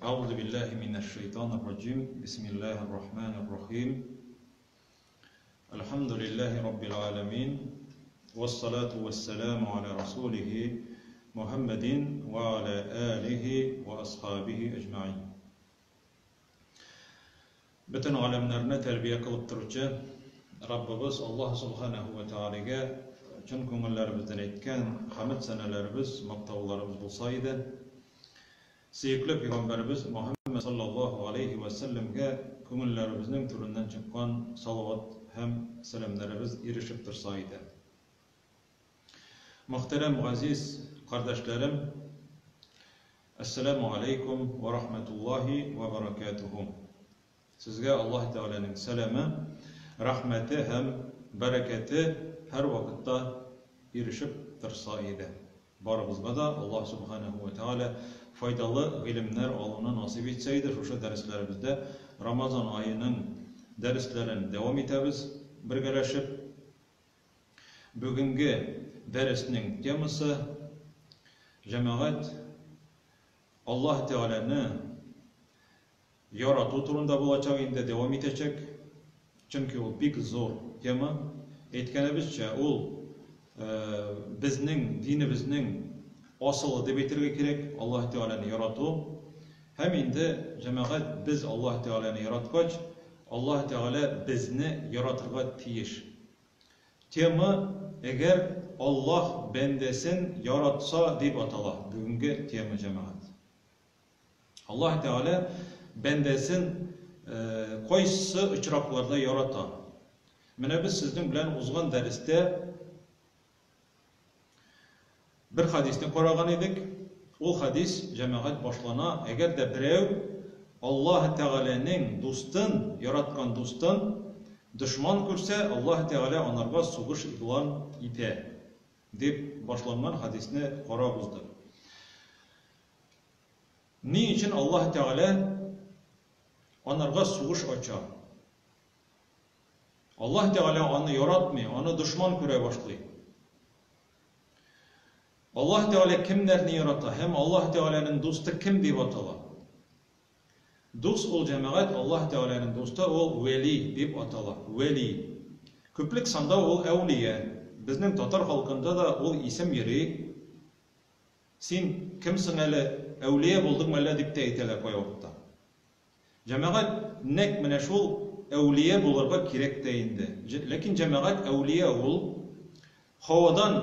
Әгъузу биллаһи минәш шайтанир раҗим. Бисмиллаһир рахманир рахим. Әлхәмдүлиллаһи раббил аламин. Вассалату вассаламу аля расулихи Мухаммадин ва аля алихи ва асхабихи әҗмәгыйн. Бөтен галәмнәрне тәрбия кылып торучы Раббыбыз Аллаһ Субханаһу ва Тәгаләгә чын күңелләребездән әйткән хәмд сәнәләребез, мактауларыбыз булса иде. Сөекле пәйгамбәребез Мөхәммәд саллаллаһу галәйһи вә сәлләмгә күңелләребезнең түреннән чыккан салават һәм сәламнәребез ирешеп торса иде. Мөхтәрәм газиз кардәшләрем, Әссәламү галәйкүм вә рахмәтуллаһи вә бәрәкәтүһү. Сезгә Аллаһ Тәгаләнең сәламе, рәхмәте һәм бәрәкәте һәрвакытта ирешеп торса иде. Барыбызга да Аллаһ Сүбхәнәһү вә Тәгалә файдалы гыйлемнәр алуны насыйп итсә иде. Шушы дәресләребездә Рамазан аеның дәресләрен дәвам итәбез бергәләшеп. Бүгенге дәреснең темасы, җәмәгать, Аллаһ Тәгаләне ярату турында булачак инде, дәвам итәчәк. Чөнки ул бик зур тема. Әйткәнебезчә, ул безнең динебезнең асылы дип әйтергә кирәк, Аллаһ Тәгаләне ярату. Һәм инде, җәмәгать, без Аллаһ Тәгаләне яраткач, Аллаһ Тәгалә безне яратырга тиеш. Тема Әгәр Аллаһ бәндәсен яратса дип атала бүгенге тема, җәмәгать. Аллаһ Тәгалә бәндәсен кайсы очракларда ярата? Менә без сезнең белән узган дәрестә бер хадисне караган идек. Ул хадис, җәмәгать, башлана, әгәр дә берәү Аллаһ Тәгаләнең дустын, яраткан дустын дошман күрсә, Аллаһ Тәгалә анарга сугыш игълан итә, дип башланган хадисне карап уздык. Ни өчен Аллаһ Тәгалә анарга сугыш ача? Аллаһ Тәгалә аны яратмый, аны дошман күрә башлый. Аллаһ Тәгалә кемнәрне ярата һәм Аллаһ Тәгаләнең дусты кем дип атала? Дус ул җәмәгать, Аллаһ Тәгаләнең дусты ул вәли дип атала. Вәли. Күплек санда ул әүлия. Безнең татар халкында да ул исем йөри. Син кем соң әле, әүлия булдыңмы әллә дип тә әйтәләр кайвакытта. Җәмәгать, нәкъ менә шул әүлия булырга кирәк тә инде. Ләкин, җәмәгать, әүлия ул һавадан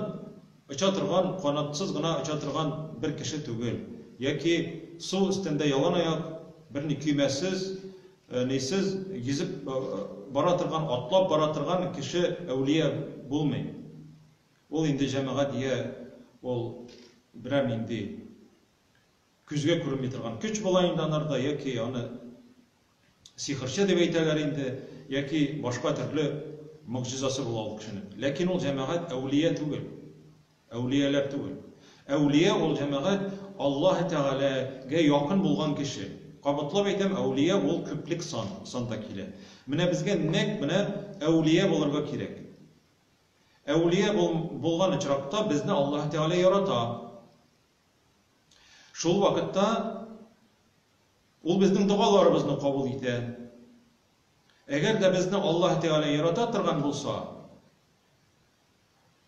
оча торган, канатсыз гына оча торган бер кеше түгел. Яки су өстендә ялан аяк, берни көймәсез, нисез йөзеп бара торган, атлап бара торган кеше әүлия булмый. Ул инде, җәмәгать, йә ул берәр нинди күзгә күренми торган көч була инде анарда, яки аны сихерче дип әйтәләр инде, яки башка төрле могҗизасы була ул кешенең. Ләкин ул, җәмәгать, әүлия түгел. Әүлияләр түгел. Әүлия ул, җәмәгать, Аллаһ Тәгаләгә якын булган кеше. Кабатлап әйтәм, әүлия ул күплек сан, санда килә. Менә безгә нәкъ менә әүлия булырга кирәк. Әүлия булган очракта безне Аллаһ Тәгалә ярата. Шул вакытта Ул безнең догаларыбызны кабул итә. Әгәр дә безне Аллаһ Тәгалә ярата торган булса,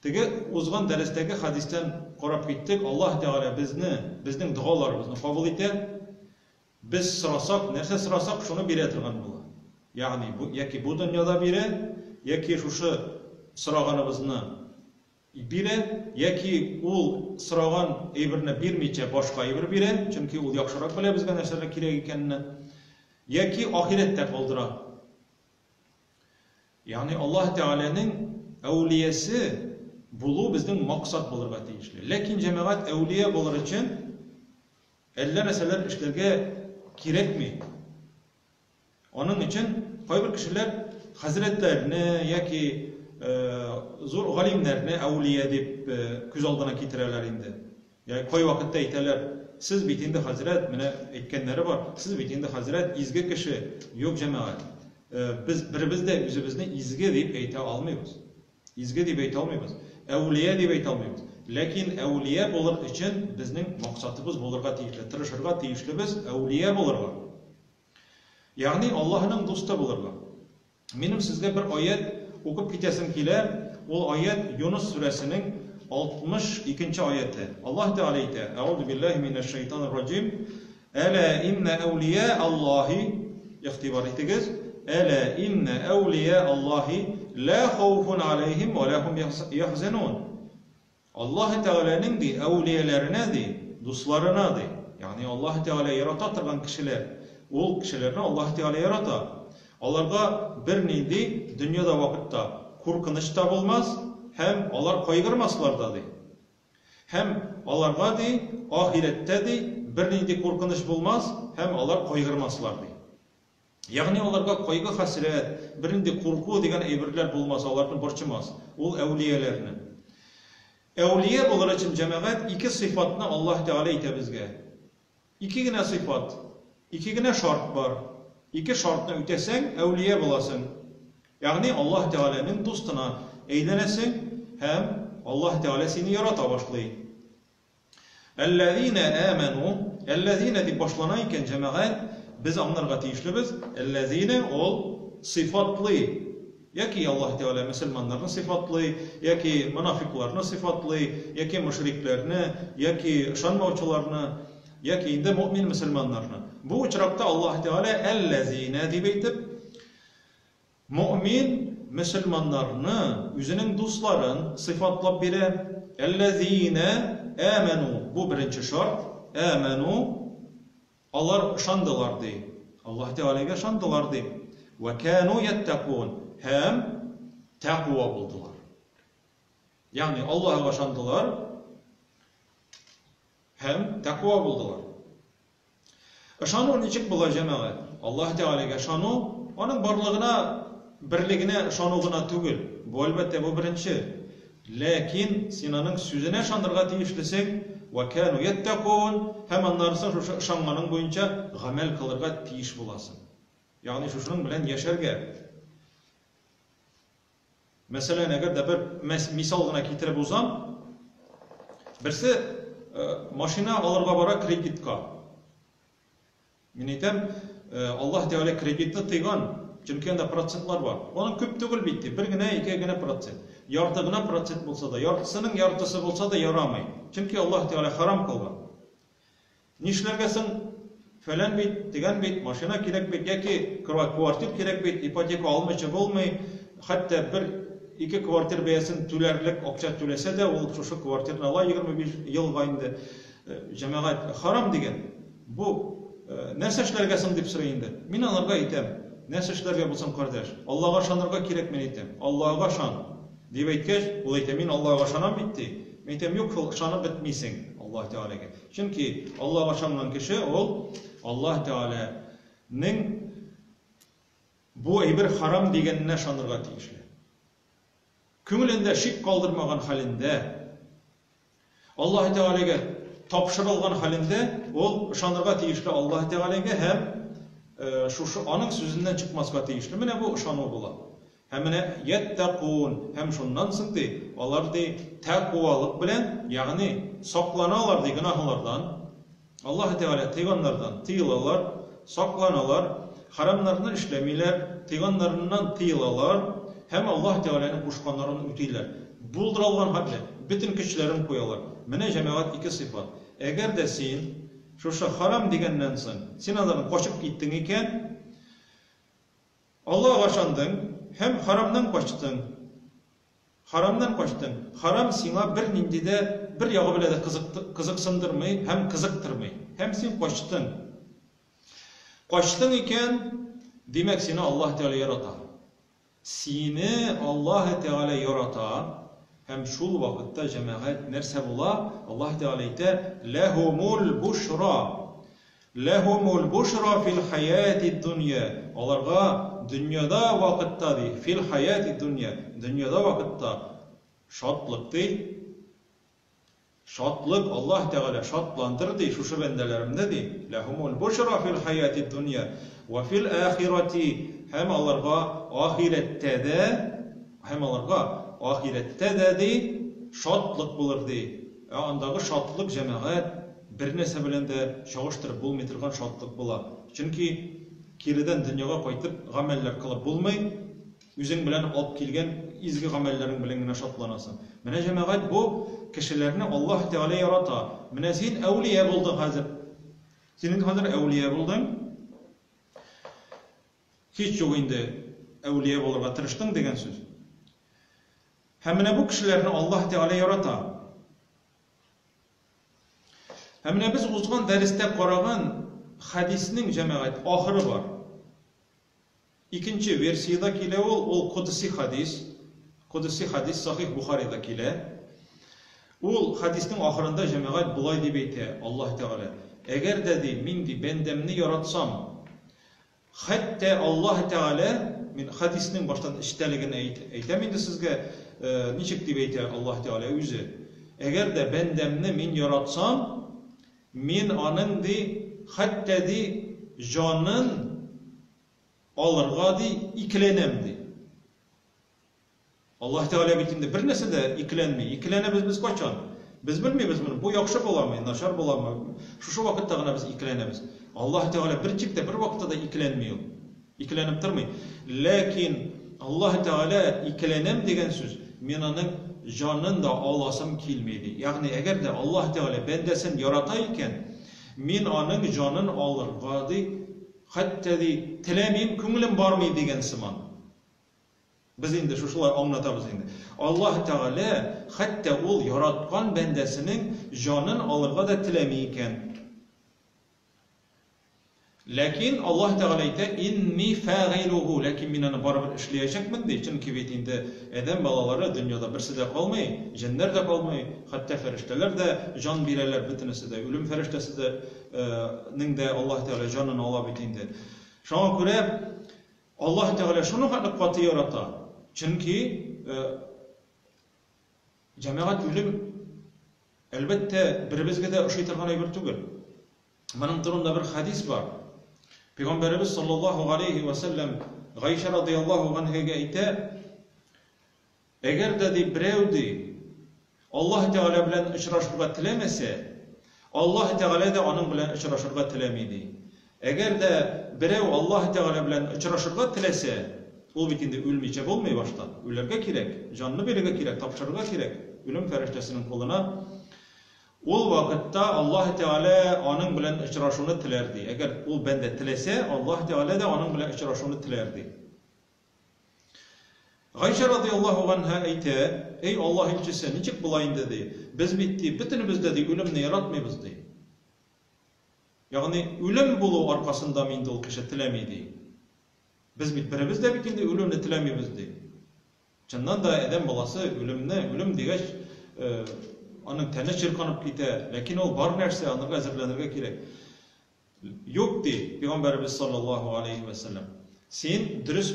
теге узган дәрестәге хадистән карап киттек, Аллаһ Тәгалә безне, безнең догаларыбызны кабул итә. Без сорасак, нәрсә сорасак, шуны бирә торган була. Ягъни, бу, яки бу дөньяда бирә, яки шушы сораганыбызны бирә, яки ул сораган әйберне бирмичә башка әйбер бирә, чөнки ул яхшырак белә безгә нәрсәләр кирәк икәнне, яки ахирәттә калдыра. Ягъни Аллаһ Тәгаләнең әүлиясе булу безнең максат булырга тиешле. Ләкин, җәмәгать, әүлия булыр өчен Әллә нәрсәләр эшләргә кирәкми. Аның өчен кайбер кешеләр хәзрәтләрне яки зур галимнәрне әүлия дип күз алдына китерәләр инде. Яки кайвакытта әйтәләр, сез бит инде хәзрәт, менә әйткәннәре бар, сез бит инде хәзрәт, изге кеше. Юк, җәмәгать, без беребез дә үзебезне изге дип әйтә алмыйбыз. Изге дип әйтә алмыйбыз. Әүлия дип әйтә алмыйбыз. Ләкин әүлия булыр өчен безнең максатыбыз булырга тиешле, тырышырга тиешлебез әүлия булырга. Ягъни Аллаһының дусты булырга. Минем сезгә бер аять укып китәсем килә. Ул аять Юныс сүрәсенең 62 нче аяте. Аллаһ Тәгалә әйтә: Әгъузу биллаһи минәш шайтанир раҗим. Әлә иннә әүлия Аллаһи, игътибар итегез, Әлә иннә әүлия Аллаһи лә хауфун алейһим вә лә һум яхзанун. Аллаһ Тәгаләнең ди әүлияләренә ди, дусларына ди, ягъни Аллаһ Тәгалә ярата торган кешеләр, ул кешеләрне Аллаһ Тәгалә ярата. Аларга бернинди дөньяда вакытта куркыныч та булмас һәм алар кайгырмаслар да ди. Һәм аларга ди, ахирәттә ди, бернинди куркыныч булмас һәм алар кайгырмаслар ди. Ягъни аларга кайгы-хәсрәт, бернинди курку дигән әйберләр булмас, аларны борчымас. Ул әүлияләрне. Әүлия булыр өчен, җәмәгать, ике сыйфатны Аллаһ Тәгалә әйтә безгә. Ике генә сыйфат, ике генә шарт бар. Ике шартны үтәсәң, әүлия буласың. Ягъни Аллаһ Тәгаләнең дустына әйләнәсең һәм Аллаһ Тәгалә сине ярата башлый. Әлләзинә әмәну, әлләзинә дип башлана икән, җәмәгать, без аңларга тиешлебез, әлләзинә ул сыйфатлый, яки Аллаһ Тәгалә мөселманнарны сыйфатлый, яки монафикларны сыйфатлый, яки мөшрикләрне, яки ышанмаучыларны, яки инде мөэмин мөселманнарны. Бу очракта Аллаһ Тәгалә әлләзинә дип әйтеп, Мөэмин мөселманнарны, үзенең дусларын сыйфатлап бирә, Әлләзиинә әмәнү, бу беренче шарт, әмәнү, алар ышандылар, ди, Аллаһ Тәгаләгә ышандылар, ди, вә кәнү яттәкун, һәм тәкъва булдылар. Ягъни Аллаһыга ышандылар һәм тәкъва булдылар. Ышану ничек була, җәмәгать? Аллаһ Тәгаләгә ышану, аның барлыгына, берлегенә ышану гына түгел. Бу, әлбәттә, бу беренче. Ләкин син аның сүзенә ышанырга тиешлесең, вә кәну яттәкун, һәм аннары соң шушы ышанганың буенча гамәл кылырга тиеш буласың. Ягъни шушының белән яшәргә. Мәсәлән, әгәр дә бер мисал гына китереп узам, берсе машина алырга бара кредитка. Мин әйтәм, Аллаһ Тәгалә кредитны тыйган, чөнки анда процентлар бар. Аның күп түгел бит, ди, бер генә, ике генә процент. Ярты гына процент булса да, яртысының яртысы булса да ярамый. Чөнки Аллаһ Тәгалә харам кылган. Нишләргә соң, фәлән бит, тегән бит, машина кирәк бит яки квартир кирәк бит, ипотека алмыйча булмый, хәтта бер ике квартир бәясен түләрлек акча түләсә дә, ул шушы квартирны ала 25 елга инде. Җәмәгать, харам дигән. Бу нәрсә эшләргә соң дип сорый инде. Мин аларга әйтәм, нәрсә эшләргә булсын, кардәш, Аллага ышанырга кирәк, мин әйтәм. Аллага ышан. Дип әйткәч, ул әйтә, мин Аллага ышанам бит, ди. Мин әйтәм, юк шул, ышанып бетмисең Аллаһ Тәгаләгә. Чөнки Аллага ышанган кеше ул Аллаһ Тәгаләнең бу әйбер харам дигәненә ышанырга тиешле. Күңелендә шик калдырмаган хәлендә, Аллаһ Тәгаләгә тапшырылган хәлендә ул ышанырга тиешле Аллаһ Тәгаләгә һәм шушы аның сүзеннән чыкмаска тиешле. Менә бу ышану була. Һәм менә яттәкун, һәм шуннан соң, ди, алар, ди, тәкъвалык белән, ягъни сакланалар, ди, гөнаһлардан, Аллаһы Тәгалә тыйганнардан тыелалар, сакланалар, хәрамнарны эшләмиләр, тыйганнарыннан тыелалар һәм Аллаһы Тәгаләнең кушканнарын үтиләр. Булдыралган хәтле, бөтен көчләрен куялар. Менә, җәмәгать, ике сыйфат. Әгәр дә син шушы харам дигәннән соң, син алардан качып киттең икән, Аллага ышандың һәм харамнан качтың. Харамнан качтың. Харам сиңа бернинди дә, бер ягы белән дә кызыксындырмый һәм кызыктырмый. Һәм син качтың. Качтың икән, димәк, сине Аллаһ Тәгалә ярата. Сине Аллаһ Тәгалә ярата һәм шул вакытта, җәмәгать, нәрсә була? Аллаһ Тәгалә әйтә, Ләһумул бушра. Ләһумул бушра фил хәятид дөнья, аларга дөньяда вакытта, ди, фил хәятид дөнья, дөньяда вакытта шатлык, ди, шатлык, Аллаһ Тәгалә шатландыр, ди, шушы бәндәләремне, ди, ләһумул бушра фил хәятид дөнья вә фил ахирати, һәм аларга ахирәттә дә, һәм аларга ахирәттә дә, ди, шатлык булыр, ди. Ә андагы шатлык, җәмәгать, бернәрсә белән дә чагыштырып булмый торган шатлык була. Чөнки киредән дөньяга кайтып гамәлләр кылып булмый, үзең белән алып килгән изге гамәлләрең белән генә шатланасың. Менә, җәмәгать, бу кешеләрне Аллаһ Тәгалә ярата. Менә син әүлия булдың хәзер. Син инде хәзер әүлия булдың. Һич юк инде әүлия булырга тырыштың дигән сүз. Һәм менә бу кешеләрне Аллаһ Тәгалә ярата. Һәм менә без узган дәрестә караган хәдиснең, җәмәгать, ахыры бар. Икенче версиядә килә ул, ул кодси хәдис. Кодси хәдис Сахих Бухарида килә. Ул хәдиснең ахырында, җәмәгать, болай дип әйтә Аллаһ Тәгалә: Әгәр дә, ди, мин, ди, бәндәмне яратсам, Хәтта Аллаһ Тәгалә, мин хәдиснең баштан эчтәлеген әйтәм инде сезгә, ничек дип әйтә Аллаһ Тәгалә үзе, Әгәр дә бәндәмне мин яратсам, мин аның, ди, хәтта, ди, җанын алырга, ди, икеләнәм, ди. Аллаһ Тәгалә бит инде бер нәрсә дә икеләнми. Икеләнәбез без кайчан? Без белмибез моны. Бу яхшы буламы, начар буламы? Шушы вакытта гына без икеләнәбез. Аллаһ Тәгалә бер чиктә, бер вакытта да икеләнми ул. Икеләнеп тормый. Ләкин Аллаһ Тәгалә икеләнәм дигән сүз, мин аның җанын да аласым килми ди. Ягъни әгәр дә Аллаһ Тәгалә бәндәсен ярата икән, мин аның җанын алырга ди, хәтта ди, теләмим, күңелем бармый дигән сыман. Без инде шушылай аңлатабыз инде. Аллаһ Тәгалә хәтта ул яраткан бәндәсенең җанын алырга да теләми икән. Ләкин Аллаһ Тәгалә әйтә, Инни фәгыйлуху, ләкин мин аны барыбер эшләячәкмен, ди. Чөнки бит инде адәм балалары дөньяда берсе дә калмый, җеннәр дә калмый, хәтта фәрештәләр дә җан бирәләр, бөтенесе дә, үлем фәрештәсе дә нең дә Аллаһ Тәгалә җанын ала бит инде. Шуңа күрә Аллаһ Тәгалә шуның хәтле каты ярата, чөнки җәмәгать үлем, әлбәттә, беребезгә дә ошый торган әйбер түгел. Моның турында бер хәдис бар. Пәйгамбәребез саллаллаһу галәйһи вә сәлләм Гайшә радыяллаһу ганһәгә әйтә, Әгәр дә, ди, берәү, ди, Аллаһ Тәгалә белән очрашырга теләмәсә, Аллаһ Тәгалә дә аның белән очрашырга теләми, ди. Әгәр дә берәү Аллаһ Тәгалә белән очрашырга теләсә, ул бит инде үлмичә булмый башта, үләргә кирәк, җанны бирергә кирәк, тапшырырга кирәк үлем фәрештәсенең кулына. Ул вакытта Аллаһ Тәгалә аның белән очрашуны теләр, ди. Әгәр ул бәндә теләсә, Аллаһ Тәгалә дә аның белән очрашуны теләр, ди. Гайшә радыяллаһу ганһа әйтә, Эй Аллаһ илчесе, ничек була инде, ди, без бит, ди, бөтенебез дә, ди, үлемне яратмыйбыз, ди. Ягъни үлем булу аркасындамы инде ул кеше теләми, ди. Без бит беребез дә бит инде үлүне теләмибез, ди. Чыннан да адәм баласы үлемне, үлем дигәч, аның тәне чирканып китә, ләкин ул бар нәрсә, анырга әзерләнергә кирәк. Юк, ди Пәйгамбәребез саллаллаһу галәйһи вә сәлләм. Син дөрес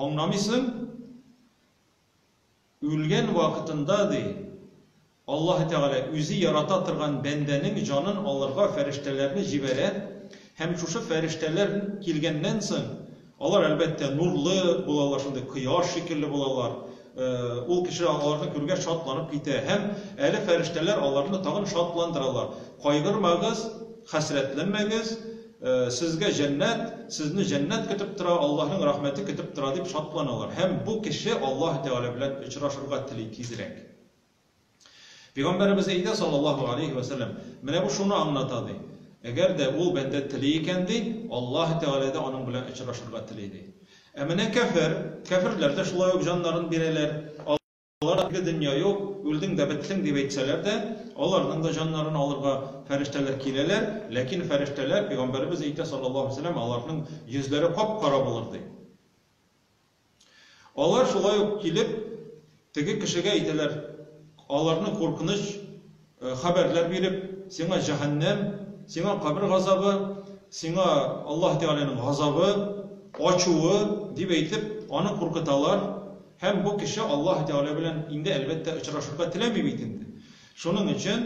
аңламыйсың, үлгән вакытында, ди, Аллаһы Тәгалә үзе ярата торган бәндәнең җанын алырга фәрештәләрне җибәрә һәм шушы фәрештәләр килгәннән соң, алар, әлбәттә, нурлы булалар, шундый кояш шикелле булалар, Ул кеше аларны күргәч шатланып китә һәм әле фәрештәләр аларны тагын шатландыралар, Кайгырмагыз, хәсрәтләнмәгез, сезгә җәннәт, сезне җәннәт көтеп тора, Аллаһның рәхмәте көтеп тора, дип шатланалар. Һәм бу кеше Аллаһ Тәгалә белән очрашырга тели тизрәк. Пәйгамбәребез әйтә, саллаллаһу галәйһи вә сәлләм, менә бу шуны аңлата, ди, әгәр дә ул бәндә тели икән, ди, Аллаһ Тәгалә дә аның белән очрашырга тели, ди. Ә менә кяфер, кяферләр дә шулай ук җаннарын бирәләр. Алар теге дөнья юк, үлдең дә беттең дип әйтсәләр дә, аларның да җаннарын алырга фәрештәләр киләләр, ләкин фәрештәләр, пәйгамбәребез әйтә, саллаллаһу галәйһи вә сәлләм, аларның йөзләре кап-кара булыр, ди. Алар шулай ук килеп, теге кешегә әйтәләр, аларны куркыныч хәбәрләр биреп, сиңа җәһәннәм, сиңа кабер газабы, сиңа Аллаһ Тәгаләнең газабы, ачуы, дип әйтеп, аны куркыталар. Һәм бу кеше Аллаһ Тәгалә белән инде, әлбәттә, очрашырга теләми бит инде. Шуның өчен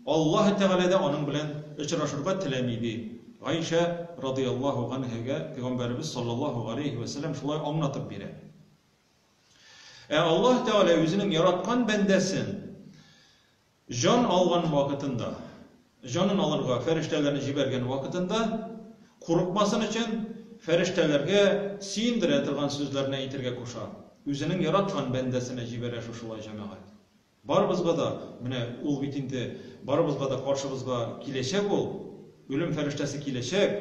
Аллаһ Тәгалә дә аның белән очрашырга теләми, ди. Гайшә радыяллаһу ганһәгә Пәйгамбәребез саллаллаһу галәйһи вә сәлләм шулай аңлатып бирә. Ә Аллаһ Тәгалә үзенең яраткан бәндәсен җан алган вакытында, җанын алырга фәрештәләрне җибәргән вакытында, курыкмасын өчен, фәрештәләргә сөендерә торган сүзләрне әйтергә куша. Үзенең яраткан бәндәсенә җибәрә шушылай, җәмәгать. Барыбызга да, менә ул бит инде барыбызга да каршыбызга киләчәк ул, үлем фәрештәсе киләчәк,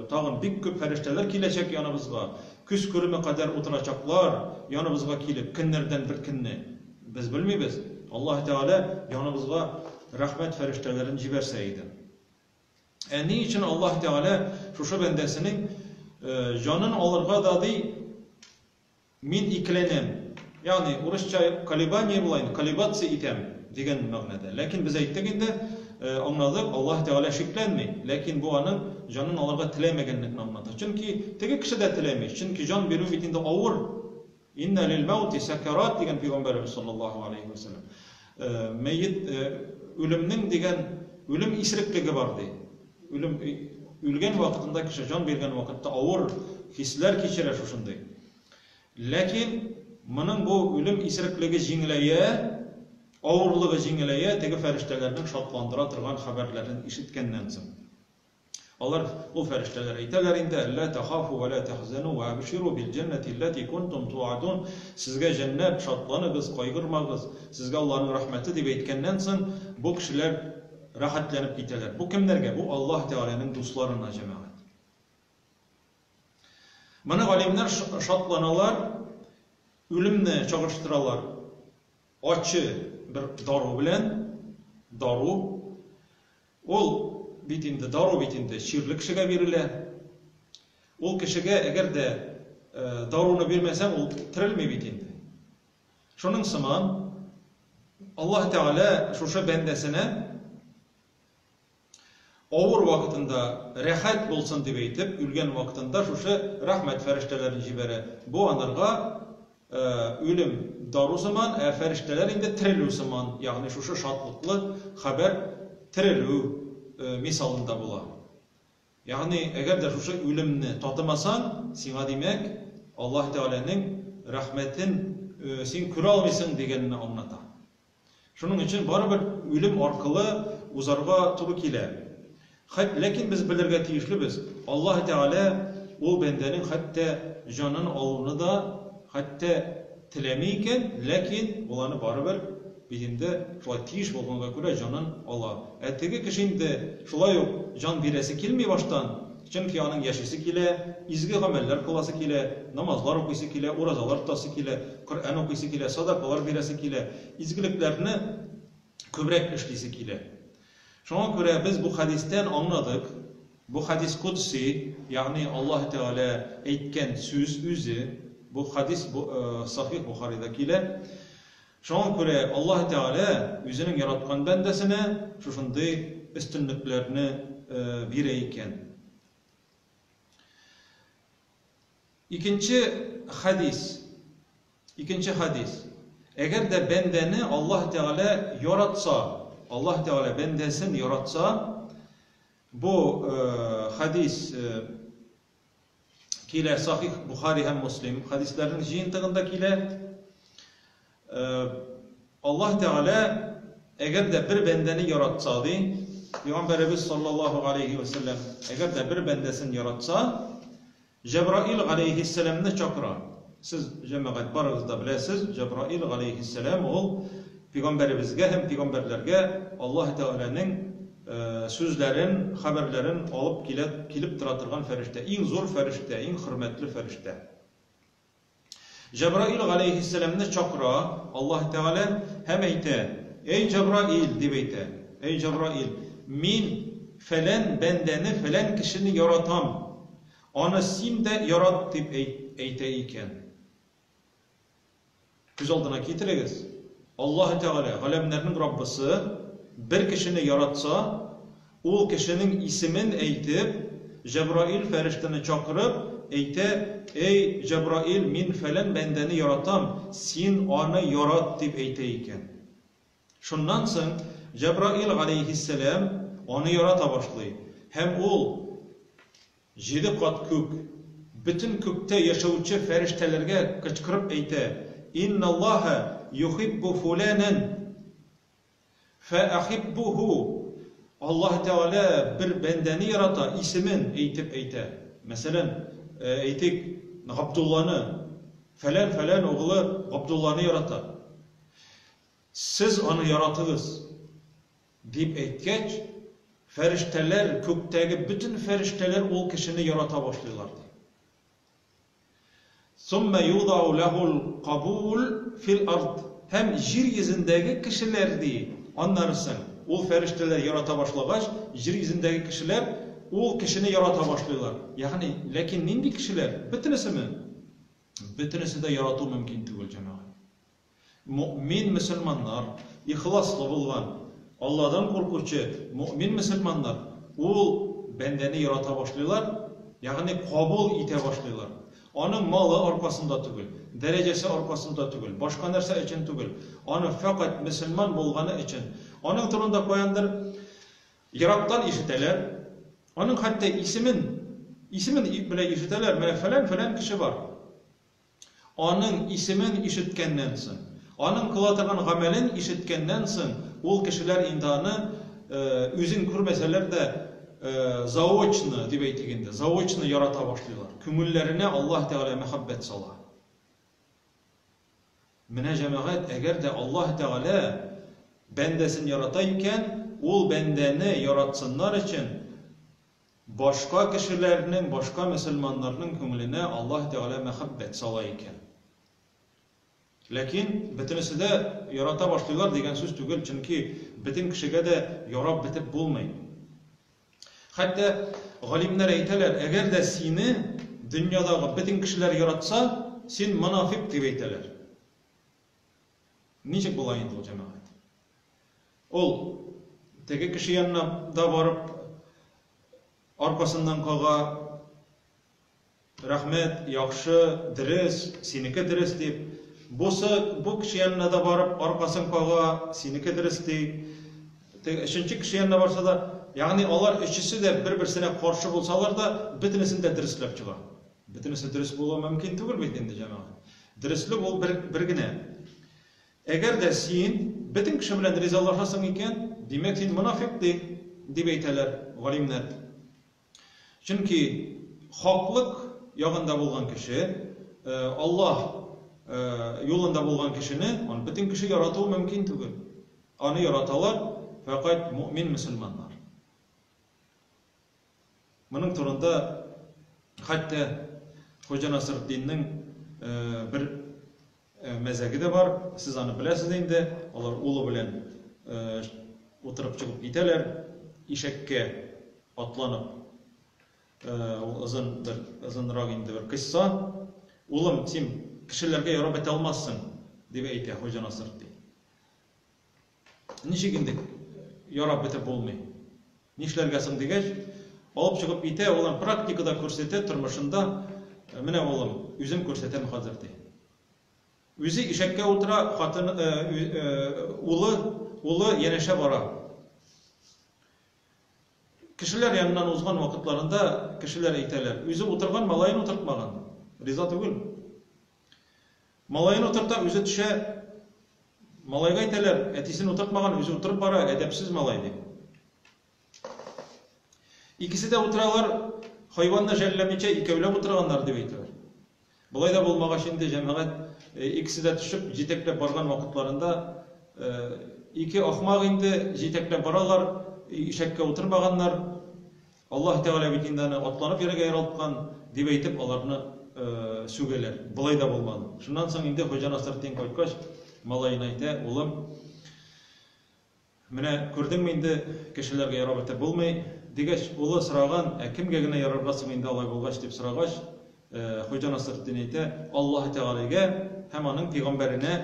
тагын бик күп фәрештәләр киләчәк яныбызга, күз күреме кадәр утырачаклар яныбызга килеп, көннәрдән бер көнне. Без белмибез, Аллаһы Тәгалә яныбызга рәхмәт фәрештәләрен җибәрсә иде. Ә ни өчен Аллаһы Тәгалә шушы бәндәсенең җанын алырга да ди, Мин икеләнәм. Ягъни, урысча колебание була инде, колебаться итәм дигән мәгънәдә. Ләкин без әйттек инде, аңладык, Аллаһ Тәгалә шикләнми, ләкин бу аның җанын алырга теләмәгәнлекне аңлата. Чөнки теге кеше дә теләми, чөнки җан бирү бит инде авыр. Инна лил мәүти сәкәрат дигән пәйгамбәребез саллаллаһу алейһи ва сәлләм. Мәет үлемнең дигән үлем исереклеге бар ди. Үлем үлгән вакытында кеше җан биргән вакытта авыр хисләр кичерә шушындый. Ләкин моның бу үлем исереклеге җиңеләя, авырлыгы җиңеләя теге фәрештәләрнең шатландыра торган хәбәрләрен ишеткәннән соң. Алар, ул фәрештәләр әйтәләр инде, Әллә тәхафу вә лә тәхзәнү вә әбширу бил җәннәти лләти кунтум туадун, сезгә җәннәт, шатланыгыз, кайгырмагыз, сезгә Аллаһның рәхмәте дип әйткәннән соң, бу кешеләр рәхәтләнеп китәләр. Бу кемнәргә? Бу Аллаһ Тәгаләнең дусларына, җәмәгать. Моны галимнәр шатланалар, үлемне чагыштыралар ачы бер дару белән, дару. Ул бит инде, дару бит инде чирле кешегә бирелә. Ул кешегә әгәр дә даруны бирмәсәң, ул терелми бит инде. Шуның сыман Аллаһ Тәгалә шушы бәндәсенә Авыр вакытында рәхәт булсын дип әйтеп, үлгән вакытында шушы рәхмәт фәрештәләрен җибәрә. Бу анарга үлем дару сыман, ә фәрештәләр инде терелү сыман, ягъни шушы шатлыклы хәбәр терелү мисалында була. Ягъни, әгәр дә шушы үлемне татымасаң, сиңа, димәк, Аллаһ Тәгаләнең рәхмәтен син күрә алмыйсың дигәнне аңлата. Шуның өчен барыбер үлем аркылы узарга туры килә. Хәт, ләкин без белергә тиешлебез, Аллаһ Тәгалә ул бәндәнең хәтта җанын алуны да хәтта теләми икән, ләкин ул аны барыбер бит инде шулай тиеш булганга күрә җанын ала. Ә теге кеше инде шулай ук җан бирәсе килми баштан, Чөнки аның яшисе килә, изге гамәлләр кыласы килә, намазлар укыйсы килә, уразалар тотасы килә, Коръән укыйсы килә, садакалар бирәсе килә, изгелекләрне күбрәк эшлисе килә. Шуңа күрә без бу хәдистән аңладык, бу хәдис кодси, ягъни Аллаһ Тәгалә әйткән сүз үзе, бу хәдис Сахих Бухарида килә. Шуңа күрә Аллаһ Тәгалә үзенең яраткан бәндәсенә шушындый өстенлекләрне бирә икән. Икенче хәдис. Икенче хәдис. Әгәр дә бәндәне Аллаһ Тәгалә яратса, Аллаһ Тәгалә бәндәсен яратса, бу хәдис килә Сахих Бухари һәм Муслим хәдисләренең җыентыгында килә. Аллаһ Тәгалә әгәр дә бер бәндәне яратса, ди, Пәйгамбәребез саллаллаһу алейхи ва сәлләм, әгәр дә бер бәндәсен яратса, Җәбраил галәйһиссәламне чакыра. Сез, җәмәгать, барыгыз да беләсез, Җәбраил галәйһиссәлам ул пәйгамбәребезгә һәм пәйгамбәрләргә Аллаһ Тәгаләнең сүзләрен, хәбәрләрен алып килә, килеп тора торган фәрештә, иң зур фәрештә, иң хөрмәтле фәрештә. Җәбраил галәйһиссәламне чакыра Аллаһ Тәгалә һәм әйтә, Әй Җәбраил, дип әйтә, Әй Җәбраил, мин фәлән бәндәне, фәлән кешене яратам, аны син дә ярат, дип әйтә икән. Күз алдына китерегез, Аллаһы Тәгалә, галәмнәрнең Раббысы, бер кешене яратса, ул кешенең исемен әйтеп, Җәбраил фәрештәне чакырып, әйтә, Әй, Җәбраил, мин фәлән бәндәне яратам, син аны ярат, дип әйтә икән. Шуннан соң Җәбраил галәйһиссәлам аны ярата башлый һәм ул, Җиде кат күк, бөтен күктә яшәүче фәрештәләргә кычкырып әйтә, Инналлаһа юхиббу фуланан фәәхиббуху. Аллаһ Тәгалә бер бәндәне ярата, исемен әйтеп әйтә. Мәсәлән, әйтик, Габдулланы, фәлән-фәлән угылы Габдулланы ярата. Сез аны яратыгыз, дип әйткәч, фәрештәләр, күктәге бөтен фәрештәләр ул кешене ярата башлыйлар, ди. Сумма юдау ләһул кабул фил ард. Һәм җир йөзендәге кешеләр, ди, аннары соң, ул фәрештәләр ярата башлагач, җир йөзендәге кешеләр ул кешене ярата башлыйлар. Ягъни, ләкин нинди кешеләр? Бөтенесеме? Бөтенесе дә ярату мөмкин түгел, җәмәгать. Мөэмин мөселманнар, ихласлы булган, Алладан куркучы мөэмин мөселманнар ул бәндәне ярата башлыйлар, ягъни кабул итә башлыйлар. Аның малы аркасында түгел, дәрәҗәсе аркасында түгел, башка нәрсә өчен түгел, аны фәкать мөселман булганы өчен. Аның турында каяндыр ерактан ишетәләр, аның хәтта исемен, исемен белә ишетәләр, менә фәлән-фәлән кеше бар. Аның исемен ишеткәннән соң, аның кыла торган гамәлен ишеткәннән соң, ул кешеләр инде аны, үзен күрмәсәләр дә, заочно дип әйтик инде, заочно ярата башлыйлар. Күңелләренә Аллаһ Тәгалә мәхәббәт сала. Менә, җәмәгать, әгәр дә Аллаһ Тәгалә бәндәсен ярата икән, ул бәндәне яратсыннар өчен башка кешеләрнең, башка мөселманнарның күңеленә Аллаһ Тәгалә мәхәббәт сала икән. Ләкин бөтенесе дә ярата башлыйлар дигән сүз түгел, чөнки бөтен кешегә дә ярап бетеп булмый. Хәтта галимнәр әйтәләр, әгәр дә сине дөньядагы бөтен кешеләр яратса, син монафик дип әйтәләр. Ничек була инде ул, җәмәгать? Ул теге кеше янына да барып, аркасыннан кага, рәхмәт, яхшы, дөрес, синеке дөрес дип. Бусы бу кеше янына да барып, аркасын кага, синеке дөрес ди. Теге өченче кеше янына барса да, ягъни алар өчесе дә бер-берсенә каршы булсалар да, бөтенесен дә дөресләп чыга. Бөтенесе дөрес булуы мөмкин түгел бит инде, җәмәгать. Дөреслек ул бер, бер генә. Әгәр дә син бөтен кеше белән ризалашасың икән, димәк, син монафикъ, ди, дип әйтәләр галимнәр. Чөнки хаклык ягында булган кеше, Аллаһ юлында булган кешене аны бөтен кеше яратуы мөмкин түгел. Аны яраталар фәкать мөэмин мөселманнар. Моның турында хәтта Хуҗа Насретдиннең бер мәзәге дә бар, сез аны беләсез инде, алар улы белән утырып чыгып китәләр, ишәккә атланып. Ул озын бер, озынрак инде бер кыйсса. Улым, син кешеләргә ярап бетә алмассың, дип әйтә Хуҗа Насретдин. Ничек инде ярап бетеп булмый? Нишләргә соң дигәч, алып чыгып китә, улым практикада күрсәтә тормышында, менә улым, үзем күрсәтәм хәзер ди. Үзе ишәккә утыра, хатын, улы, улы янәшә бара. Кешеләр яныннан узган вакытларында кешеләр әйтәләр, үзе утырган, малаен утыртмаган. Риза түгел. Малаен утырта, үзе төшә. Малайга әйтәләр, әтисен утыртмаган, үзе утырып бара, әдәпсез малай, дип. Икесе дә утыралар, хайванны жәлләмичә икәүләп утырганнар, дип әйтәләр. Болай да булмагач инде, җәмәгать, икесе дә төшеп, җитәкләп барган вакытларында, ике ахмак инде җитәкләп баралар, ишәккә утырмаганнар. Аллаһ Тәгалә бит инде аны атланып йөрергә яралткан, дип әйтеп, аларны сүгәләр. Болай да булмады. Шуннан соң инде Хуҗа Насретдин кайткач, малаена әйтә, улым, менә күрдеңме инде, кешеләргә ярап бетеп булмый, дигәч, улы сораган, ә кемгә генә ярарга соң инде алай булгач, дип сорагач, Хуҗа Насретдин әйтә, Аллаһ Тәгаләгә һәм аның пәйгамбәренә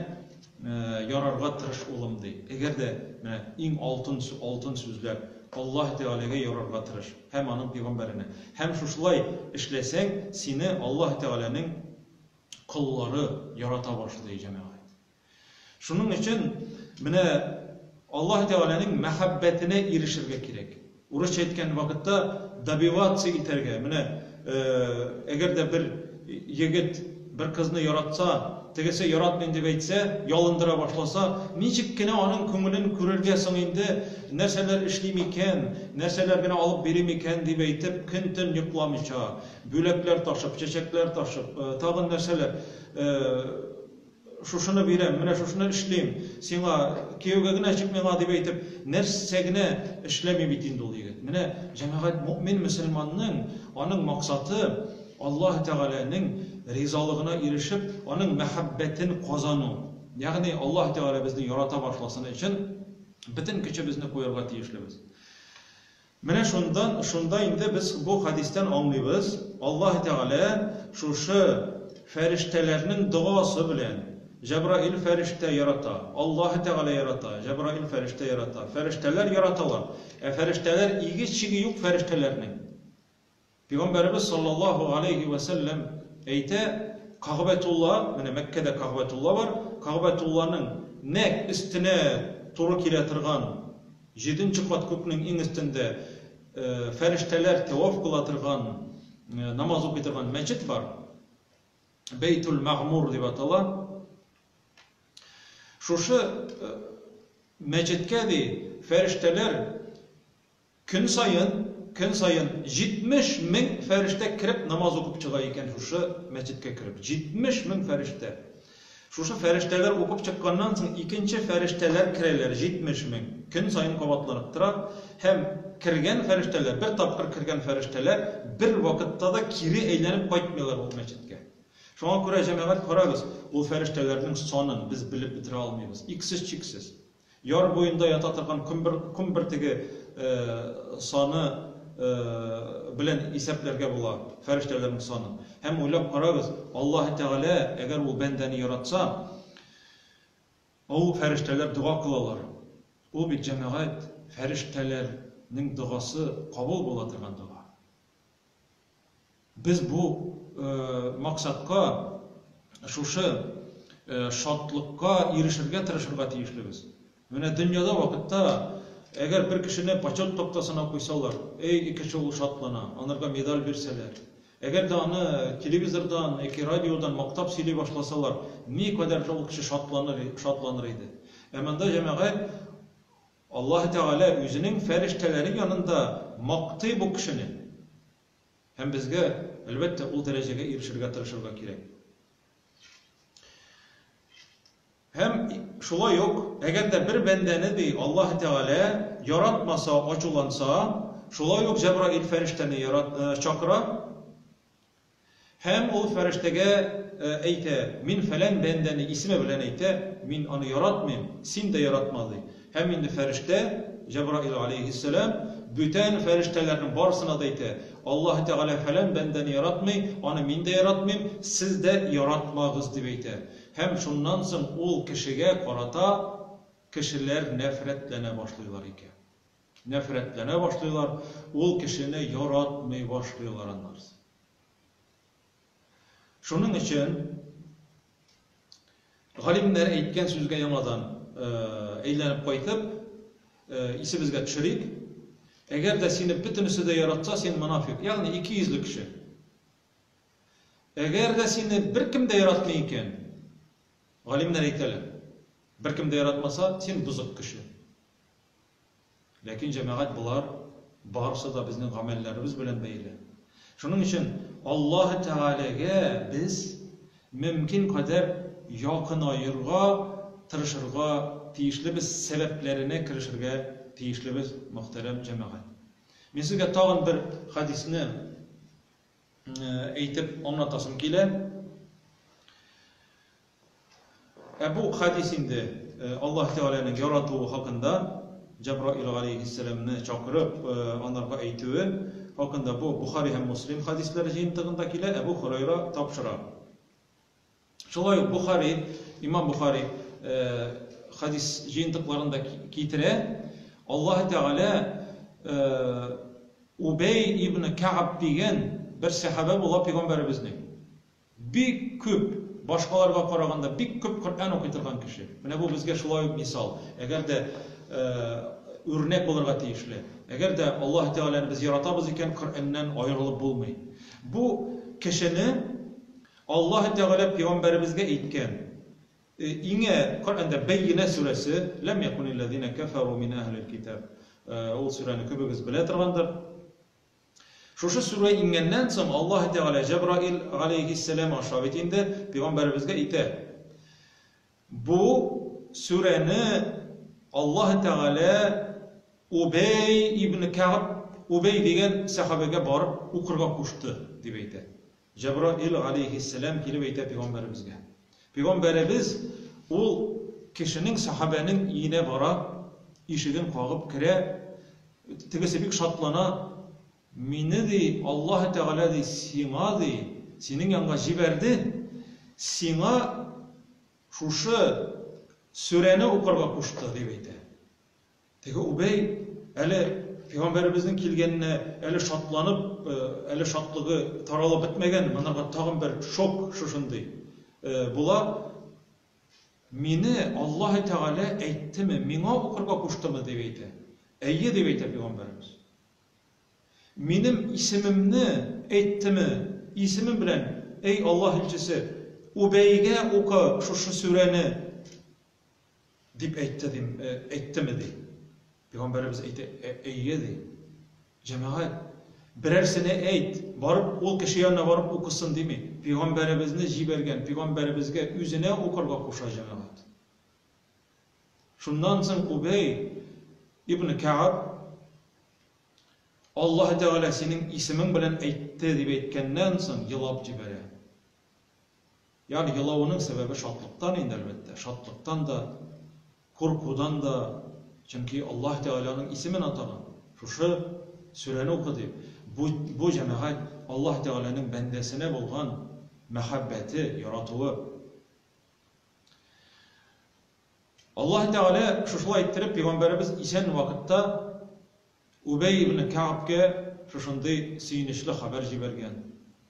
ярарга тырыш, улым, ди. Әгәр дә менә иң алтын алтын сүзләр, Аллаһ Тәгаләгә ярарга тырыш һәм аның пәйгамбәренә. Һәм шушылай эшләсәң, сине Аллаһ Тәгаләнең коллары ярата башлый, җәмәгать. Шуның өчен менә Аллаһ Тәгаләнең мәхәббәтенә ирешергә кирәк. Урысча әйткән вакытта добиваться итәргә. Менә әгәр дә бер егет бер кызны яратса, Тегесе яратмыйм дип әйтсә, ялындыра башласа, ничек кенә аның күңелен күрергә соң инде, нәрсәләр эшлим икән, нәрсәләр генә алып бирим икән дип әйтеп, көн-төн йокламыйча, бүләкләр ташып, чәчәкләр ташып, тагын нәрсәләр, шушыны бирәм, менә шушыны эшлим, сиңа, кияүгә генә чык миңа дип әйтеп, нәрсә генә эшләми бит инде ул егет. Менә җәмәгать мөэмин мөселманның аның максаты Аллаһ Тәгаләнең ризалыгына ирешеп, аның мәхәббәтен казану. Ягъни Аллаһ Тәгалә безне ярата башласын өчен бөтен көчебезне куярга тиешлебез. Менә шундан, шунда инде без бу хәдистән аңлыйбыз, Аллаһ Тәгалә шушы фәрештәләрнең догасы белән, Җәбраил фәрештә ярата, Аллаһ Тәгалә ярата, Җәбраил фәрештә ярата, фәрештәләр яраталар. Ә фәрештәләр иге-чиге юк фәрештәләрнең. Пәйгамбәребез саллаллаһу галәйһи вә сәлләм әйтә, Кәгъбәтулла, менә Мәккәдә Кәгъбәтулла бар, Кәгъбәтулланың нәкъ өстенә туры килә торган җиденче кат күкнең иң өстендә фәрештәләр тәваф кыла торган, намаз укый торган мәчет бар. Бәйтул Мәгъмур дип атала. Шушы мәчеткә ди фәрештәләр Көн саен, көн саен 70 мең фәрештә кереп намаз укып чыга икән шушы мәчеткә кереп. 70 мең фәрештә. Шушы фәрештәләр укып чыкканнан соң икенче фәрештәләр керәләр, 70 мең. Көн саен кабатланып тора. Һәм кергән фәрештәләр, бер тапкыр кергән фәрештәләр бер вакытта да кире әйләнеп кайтмыйлар ул мәчеткә. Шуңа күрә, җәмәгать, карагыз, ул фәрештәләрнең санын без белеп бетерә алмыйбыз. Иксез-чиксез. Яр буенда ята торган ком бер ком бөртеге саны белән исәпләргә була фәрештәләрнең санын. Һәм уйлап карагыз, Аллаһы Тәгалә, әгәр ул бәндәне яратса, ул фәрештәләр дога кылалар. Ул бит, җәмәгать, фәрештәләрнең догасы кабул була торган дога. Без бу максатка, шушы шатлыкка ирешергә тырышырга тиешлебез. Менә дөньяда вакытта, әгәр бер кешене почет тактасына куйсалар, эй, кеше ул шатлана, анарга медаль бирсәләр. Әгәр дә аны телевизордан яки радиодан мактап сөйли башласалар, никадәр ул кеше шатланыр, шатланыр иде. Ә монда, җәмәгать, Аллаһы Тәгалә үзенең фәрештәләре янында мактый бу кешене. Һәм безгә, әлбәттә, ул дәрәҗәгә ирешергә тырышырга кирәк. Һәм шулай ук, әгәр дә бер бәндәне, ди, Аллаһы Тәгалә яратмаса, ачуланса, шулай ук Җәбраил фәрештәне ярат, чакыра. Һәм ул фәрештәгә әйтә, Мин фәлән бәндәне, исеме белән әйтә, мин аны яратмыйм, син дә яратма, ди. Һәм инде фәрештә, Җәбраил галәйһиссәлам, бүтән фәрештәләрнең барысына да әйтә, Аллаһы Тәгалә фәлән бәндәне яратмый, аны мин дә яратмыйм, сез дә яратмагыз, дип әйтә. Һәм шуннан соң ул кешегә карата кешеләр нәфрәтләнә башлыйлар икән. Нәфрәтләнә башлыйлар, ул кешене яратмый башлыйлар аннарсы. Шуның өчен галимнәр әйткән сүзгә яңадан әйләнеп кайтып, исебезгә төшерик. Әгәр дә сине бөтенесе дә яратса, син монафик, ягъни икейөзле кеше. Әгәр дә сине беркем дә яратмый икән, галимнәр әйтәләр, беркем дә яратмаса, син бозык кеше. Ләкин, җәмәгать, болар барысы да безнең гамәлләребез белән бәйле. Шуның өчен Аллаһы Тәгаләгә без мөмкин кадәр якынаерга тырышырга тиешлебез, сәбәпләренә керешергә тиешлебез, мөхтәрәм җәмәгать. Мин сезгә тагын бер хәдисне әйтеп аңлатасым килә. Ә бу хәдис инде Аллаһ Тәгаләнең яратуы хакында, Җәбраил галәйһиссәламне чакырып, анарга әйтүе хакында бу Бухари һәм Муслим хәдисләре җыентыгында килә, Әбу Хөрәйра тапшыра. Шулай ук Бухари, имам Бухари хәдис җыентыкларында китерә, Аллаһ Тәгалә Убәй ибн Кәгъб дигән бер сәхабә була пәйгамбәребезнең. Бик күп, башкаларга караганда бик күп Коръән укый торган кеше. Менә бу безгә шулай ук мисал. Әгәр дә үрнәк булырга тиешле. Әгәр дә Аллаһ Тәгаләне без яратабыз икән, Коръәннән аерылып булмый. Бу кешене Аллаһы Тәгалә пәйгамбәребезгә әйткән, иңә Коръәндә Бәййинә сүрәсе, Ләм якунилләзинә кәфәру мин әһлил китаб. Ул сүрәне күбегез белә торгандыр. Шушы сүрә иңгәннән соң Аллаһы Тәгалә Җәбраил галәйһиссәлам аша бит инде пәйгамбәребезгә әйтә. Бу сүрәне Аллаһы Тәгалә Убәй ибн Кәгъб, Убәй дигән сәхабәгә барып укырга кушты, дип әйтә. Җәбраил галәйһиссәлам килеп әйтә пәйгамбәребезгә. Пәйгамбәребез ул кешенең, сәхабәнең өенә бара, ишеген кагып керә, тегесе бик шатлана, Мине, ди, Аллаһы Тәгалә, ди, сиңа, ди, синең янга җибәрде, сиңа шушы сүрәне укырга кушты, дип әйтә. Теге Убәй әле пәйгамбәребезнең килгәненә әле шатланып, әле шатлыгы таралып бетмәгән, монарга тагын бер шок шушындый була. Мине Аллаһы Тәгалә әйттеме, миңа укырга куштымы, дип әйтә. Әйе, дип әйтә пәйгамбәребез. Минем исемемне әйттеме, исемем белән, әй Аллаһ илчесе, Убәйгә укы шушы сүрәне, Дип әйтте, дим, әйттеме, ди. Пәйгамбәребез әйтә, әйе, ди. Җәмәгать, берәрсенә әйт, барып, ул кеше янына барып укысын дими. Пәйгамбәребезне җибәргән, пәйгамбәребезгә үзенә укырга куша җәмәгать. Шуннан соң Убәй ибн Кәаб Аллаһ Тәгалә синең исемең белән әйтте дип әйткәннән соң елап җибәрә. Ягъни елавының сәбәбе шатлыктан инде, әлбәттә, шатлыктан да, куркудан да, чөнки Аллаһ Тәгалә аның исемен атаган, шушы сүрәне укы дип. Бу, бу җәмәгать Аллаһ Тәгаләнең бәндәсенә булган мәхәббәте, яратуы. Аллаһ Тәгалә шушылай иттереп пәйгамбәребез исән вакытта Үбәй ибн Кәгъбкә шушындый сөенечле хәбәр җибәргән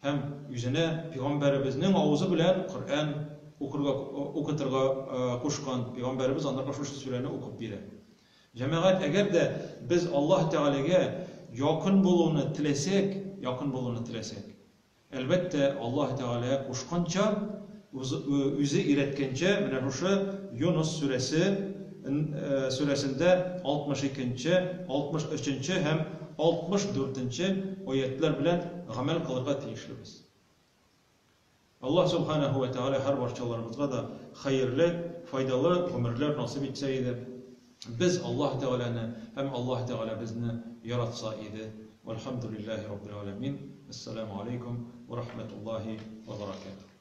һәм үзенә пәйгамбәребезнең авызы белән Коръән укырга укытырга кушкан, пәйгамбәребез анарга шушы сүрәне укып бирә. Җәмәгать, әгәр дә без Аллаһ Тәгаләгә якын булуны теләсәк, якын булуны теләсәк, Әлбәттә, Аллаһ Тәгалә кушканча, үзе өйрәткәнчә, менә шушы Юныс сүрәсе сүрәсендә 62 нче, 63 нче һәм 64 нче аятьләр белән гамәл кылырга тиешлебез. Аллаһ Субханаһу вә Тәгалә һәрбарчаларыбызга да хәерле, файдалы гомерләр насыйп итсә иде. Без Аллаһ Тәгаләне һәм Аллаһ Тәгалә безне яратса иде. Вәлхәмдүлилләһи раббил галәмин. Әссәламү алейкум вә рахмәтуллаһи вә бәрәкәтүһ.